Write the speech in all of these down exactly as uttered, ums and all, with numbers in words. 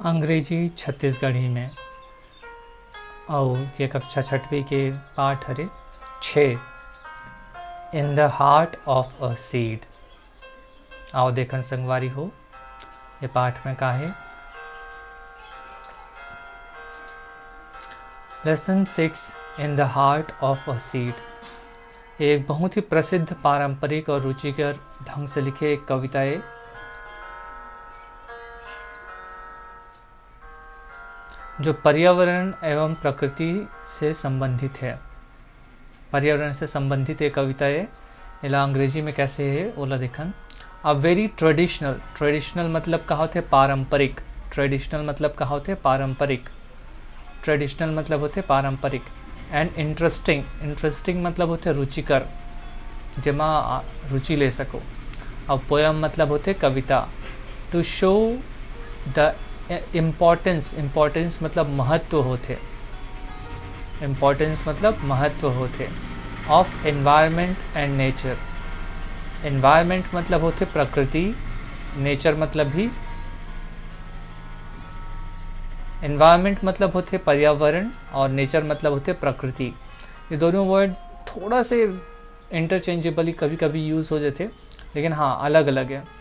अंग्रेजी छत्तीसगढ़ी में। अउ ये कक्षा छठवीं के पाठ हरे छः, In the Heart of a Seed। आओ देखन संगवारी हो, ये पाठ में का हे। Lesson six, In the Heart of a Seed। ये एक बहुत ही प्रसिद्ध, पारंपरिक और रुचिकर ढंग से लिखे एक कविता है, जो पर्यावरण एवं प्रकृति से संबंधित है। पर्यावरण से संबंधित एक कविता है। एला अंग्रेजी में कैसे है, ओला देखन। A very traditional, traditional मतलब का होथे? पारंपरिक। Traditional मतलब का होथे? पारंपरिक। Traditional मतलब होथे पारंपरिक। And interesting, interesting मतलब होथे रुचिकर, जेमा आ, रुचि ले सको। अब poem मतलब होथे कविता। To show the importance, importance मतलब महत्व होथे। Importance मतलब महत्व होथे of environment and nature। Environment मतलब होथे प्रकृति, nature मतलब भी, environment मतलब होथे पर्यावरण और nature मतलब होथे प्रकृति। ये दोनों word थोड़ा से interchangeably कभी कभी use हो जाते, लेकिन हाँ, अलग अलग है।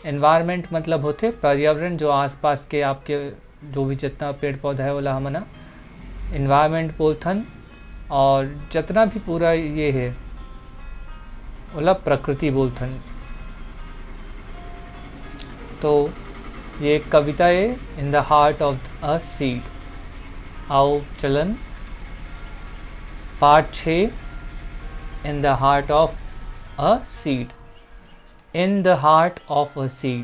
Environment मतलब होथे पर्यावरण, जो आसपास के आपके जो भी जितना पेड़ पौधा है, ओला हमन environment बोलथन, और जितना भी पूरा ये है, ओला प्रकृति बोलथन। तो ये एक कविता है, In the Heart of a Seed। आओ चलन पाठ छः, In the Heart of a Seed। In the Heart of a Seed।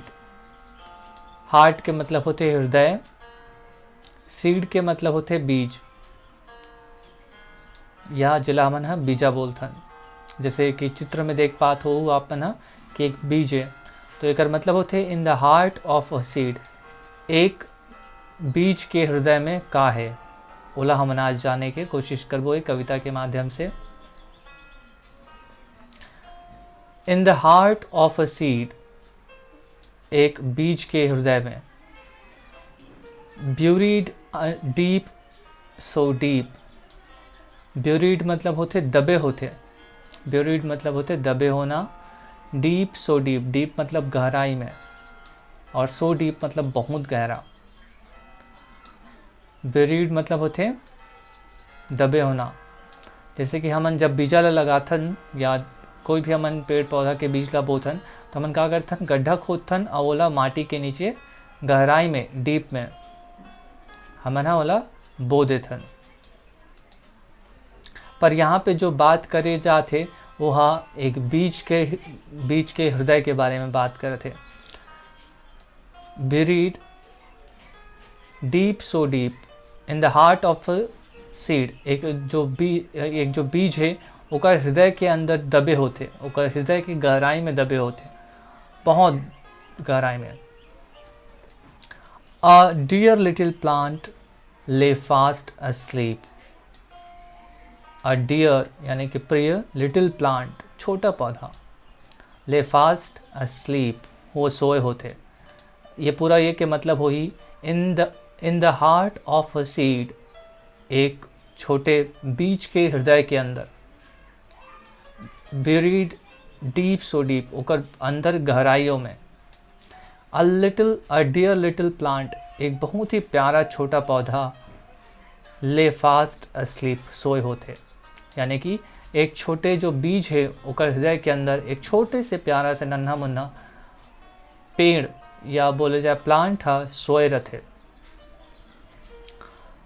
Heart के मतलब होथे हृदय, seed के मतलब होथे बीज, या जेला हमन ह बीजा बोलथन। जैसे कि चित्र में देख पात हो आप मन ह कि एक बीज है, तो एकर मतलब होथे In the Heart of a Seed। एक बीज के हृदय में का है, ओला हमन आज जाने के कोशिश करबो ये कविता के माध्यम से। In the heart of a seed, एक बीज के हृदय में। Buried, uh, deep, so deep। Buried मतलब होथे दबे होथे। Buried मतलब होथे दबे होना। Deep, so deep। Deep मतलब गहराई में, और so deep मतलब बहुत गहरा। Buried मतलब होथे दबे होना। जैसे कि हमन जब बीजा ला लगाथन या कोई भी हमन पेड़ पौधा के बीज ला बोथन, तो हमन का करथन, गड्ढा खोदथन और ओला माटी के नीचे गहराई में, deep में हमन ह ओला बो देथन। पर यहाँ पे जो बात करे जात हे, वो हा एक बीज के, बीज के हृदय के बारे में बात करत हे। Buried deep, so deep, in the heart of a seed। एक जो बी-, एक जो बीज है, ओकर हृदय के अंदर दबे होथे, ओकर हृदय की गहराई में दबे होथे, बहुत गहराई में। A dear little plant lay fast asleep। A dear यानी कि प्रिय, little plant छोटा पौधा, lay fast asleep वो सोए होथे। ये पूरा ये के मतलब होही, in the, in the heart of a seed, एक छोटे बीज के हृदय के अंदर, buried deep, so deep, ओकर अंदर गहराइयों में। A little, a dear little plant, एक बहुत ही प्यारा छोटा पौधा, lay fast asleep, सोए होथे। यानी कि एक छोटे जो बीज है, ओकर हृदय के अंदर एक छोटे से प्यारा से नन्हा मुन्ना पेड़ या बोले जाए plant हा सोए रथे।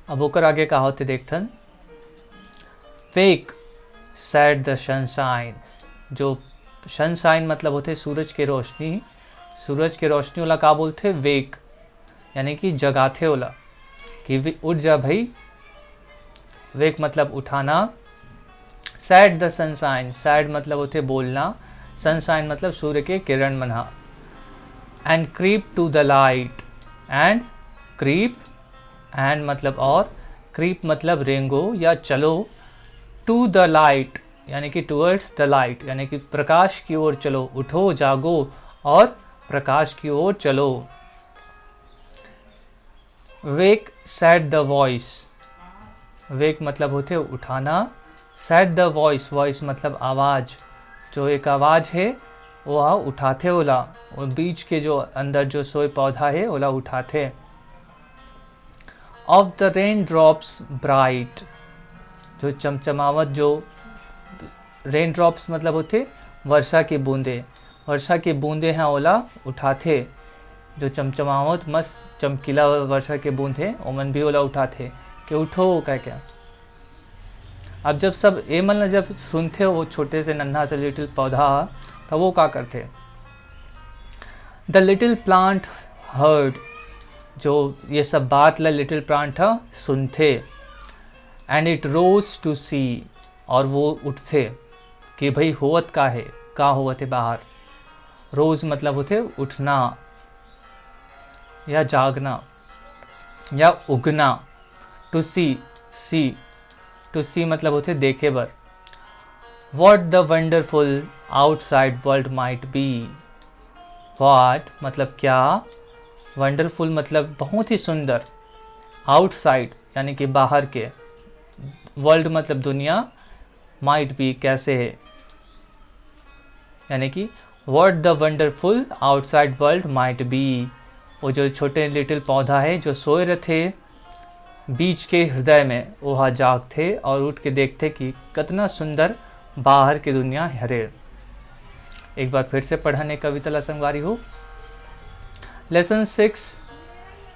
अब ओकर आगे का होथे देखथन। Wake, said the sunshine। जो sunshine मतलब होथे सूरज के रोशनी, सूरज के रोशनी वाला का बोलथे? Wake, यानी कि जगाथे ओला कि वे-, उठ जा भाई। Wake मतलब उठाना। Said the sunshine, said मतलब होथे बोलना, sunshine मतलब सूर्य के किरण मन हा। And creep to the light, and creep, and मतलब और, creep मतलब रेंगो या चलो, to the light यानी कि towards the light यानी कि प्रकाश की ओर चलो, उठो, जागो और प्रकाश की ओर चलो। Wake, said the voice. Wake मतलब होथे उठाना, said the voice, voice मतलब आवाज़। जो एक आवाज़ हे, वो ह उठाथे ओला, वो बीज के जो अंदर जो सोए पौधा हे, ओला उठाथे। Of the raindrops bright, जो चमचमावत जो रेन ड्रॉप्स मतलब होथे वर्षा के बूंदे। वर्षा के बूंदे ह ओला उठाथे। जो चमचमावत मस्त चमकीला वर्षा के बूंद हे, ओमन भी ओला उठाथे कि उठो कह के। अब जब सब ए मन ल जब सुनथे, वो छोटे से नन्हा से लिटिल पौधा ह, तब वो का करथे? The little plant heard, जो ये सब बात ल लिटिल प्लांट ह सुनथे। And it rose to see, और वो उठथे कि भाई होवत का हे, का होवत हे बाहर। रोज मतलब होथे उठना या जागना या उगना। To see, see, to see मतलब होथे देखे बर। What the wonderful outside world might be, what मतलब क्या, वंडरफुल मतलब बहुत ही सुंदर, आउटसाइड यानी कि बाहर के, वर्ल्ड मतलब दुनिया, माइट बी कैसे है, यानी कि what the wonderful outside world might be। वो जो छोटे लिटिल पौधा है जो सोए रहते बीज के हृदय में, वो हा जागते और उठ के देखते कि कितना सुंदर बाहर की दुनिया हरे। एक बार फिर से पढ़ने कविता ला संगवारी हो। Lesson six,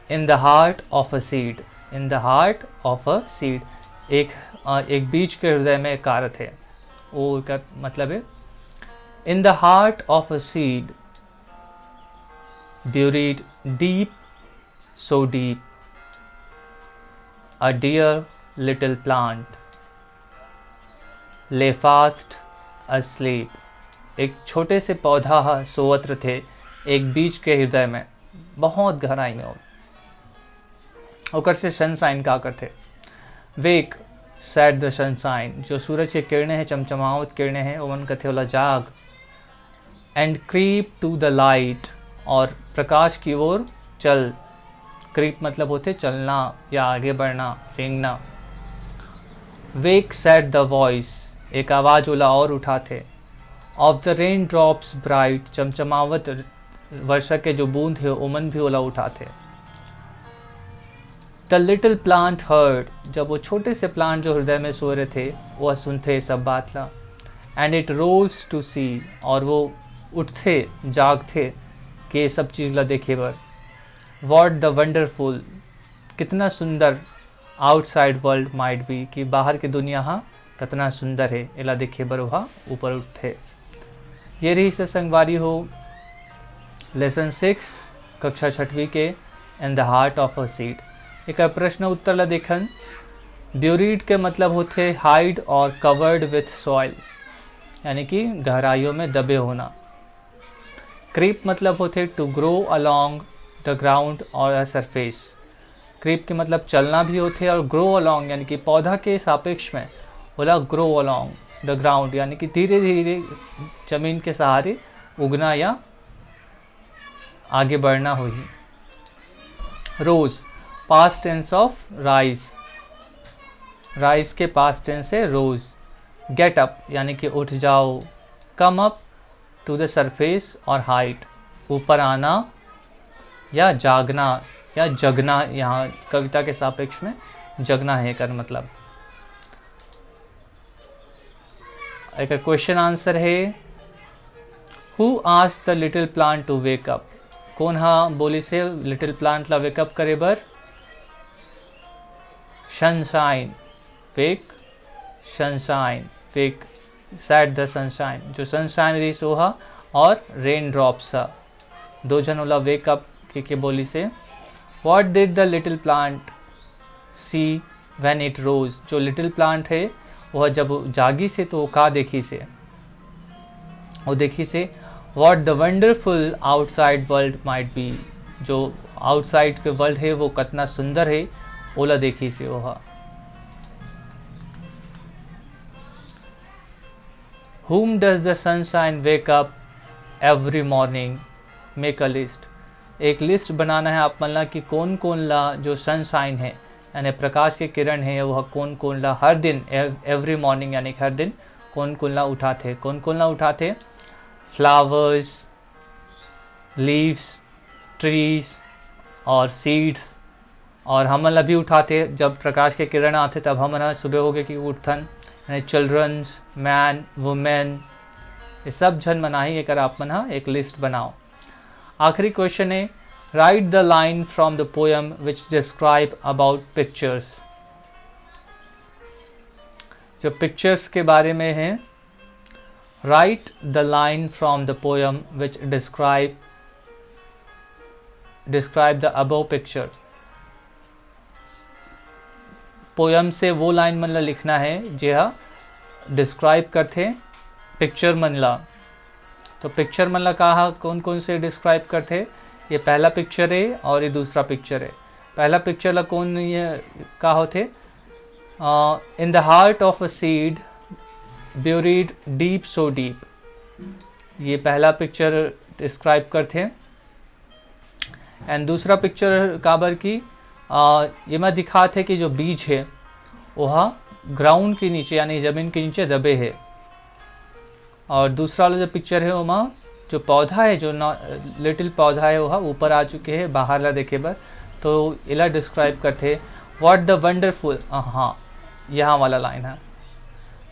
In the heart of a seed। In the heart of a seed, एक एक बीज के हृदय में एक कारत है। वो का मतलब है, In the heart of a seed buried deep, so deep, a dear little plant lay fast asleep। एक छोटे से पौधा हा सोवत रथे एक बीज के हृदय में, बहुत गहराई में। ओकर से सनशाइन का करथे? Wake, said the sunshine। जो सूरज के किरणे हैं, चमचमावत किरणे हैं, ओमन कथे ओला जाग। And creep to the light, और प्रकाश की ओर चल। क्रीप मतलब होथे चलना या आगे बढ़ना, रेंगना। Wake, said the voice, एक आवाज़ ओला और उठाथे। Of the raindrops bright, चमचमावत वर्षा के जो बूंद है ओमन भी ओला उठाथे। The little plant heard, जब वो छोटे से प्लांट जो हृदय में सोए रहे थे, वह सुनते सब बात ला। And it rose to see, और वो उठते जागते कि ये सब चीज़ ला देखे बर। What the wonderful, कितना सुंदर outside world might be, कि बाहर की दुनिया हा कितना सुंदर है, एला देखे बर ओहा ऊपर उठते। ये रही से संगवारी हो लेसन सिक्स, कक्षा छठवीं के, In the heart of a seed। एक प्रश्न उत्तर ला देखन। ब्यूरीड के मतलब होथे हाइड और कवर्ड विथ सॉइल, यानी कि गहराइयों में दबे होना। क्रीप मतलब होथे to grow along the ground और अ सरफेस। क्रीप के मतलब चलना भी होथे और ग्रो अलॉन्ग यानी कि पौधा के सापेक्ष में बोला ग्रो अलॉन्ग द ग्राउंड, यानी कि धीरे धीरे जमीन के सहारे उगना या आगे बढ़ना होही। Rose, past tense of rise. Rise के पास्ट टेंस है रोज। गेट अप यानी कि उठ जाओ। Come up to the surface और हाइट, ऊपर आना या जागना या जगना। यहाँ कविता के सापेक्ष में जगना है कर मतलब। एक क्वेश्चन आंसर है, Who asked the little plant to wake up? कौन हा बोलिस हे लिटिल प्लांट ला वेकअप करे बर? Sunshine, wake, sunshine, wake, sad the sunshine. जो सनशाइन रहिस ओहा और रेन ड्रॉप्स हा, दो झन ओला वेकअप के, के बोलिस हे। What did the little plant see when it rose? जो लिटिल प्लांट है वह जब जागिस हे तो वो का देखिस हे? वो देखिस हे, What the wonderful outside world might be। जो आउटसाइड के वर्ल्ड है वो कितना सुंदर है, ओला देखिस हे वह। Whom does the sunshine wake up every morning? Make a list। एक लिस्ट बनाना है आप मन ला कि कोन कोन ला जो सनशाइन है, यानी प्रकाश के किरण है, वो कोन कोन ला हर दिन, एवरी मॉर्निंग, यानी कि हर दिन कोन कोन ला उठाथे। कोन कोन ला उठाथे? फ्लावर्स, लीव्स, ट्रीज और सीड्स। और हमन ला भी उठाथे, जब प्रकाश के किरण आथे तब हमन ह सुबह होगे कि उठथन। यानी चिल्ड्रंस, मैन, वुमेन, ये सब झन मनाही। एकर आप मन ह एक लिस्ट बनाओ। आखिरी क्वेश्चन है, write the line from the poem which describe about pictures। जो पिक्चर्स के बारे में है, write the line from the poem which describe describe the above picture। Poem से वो लाइन मन ला लिखना है जे हा डिस्क्राइब करथे पिक्चर मन ला। तो पिक्चर मन ला का हा, कौन कौन से डिस्क्राइब करथे? ये पहला पिक्चर है और ये दूसरा पिक्चर है। पहला पिक्चर ला कौन, ये का होथे? In the heart of a seed buried deep, so deep। ये पहला पिक्चर डिस्क्राइब करथे। एंड दूसरा पिक्चर काबर कि, आ, ये मैं दिखात है कि जो बीज है, वह ग्राउंड के नीचे, यानी ज़मीन के नीचे दबे है। और दूसरा वाला जो पिक्चर है, ओमा जो पौधा है, जो लिटिल पौधा है, वह ऊपर आ चुके हैं बाहर ला देखे बर। तो एला डिस्क्राइब करथे, what the wonderful, हाँ, यहाँ वाला लाइन है,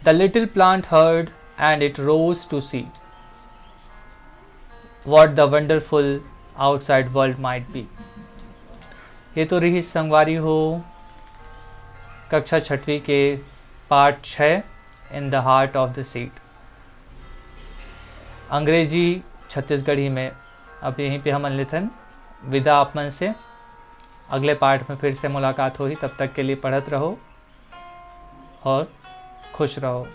the little plant heard and it rose to see what the wonderful outside world might be। ये तो रही संगवारी हो कक्षा छठवीं के पाठ छः, In the Heart of the Seed, अंग्रेजी छत्तीसगढ़ी में। अब यहीं पे हमन लेथन विदा आप मन से। अगले पाठ में फिर से मुलाकात होही, तब तक के लिए पढ़त रहो और खुश रहो।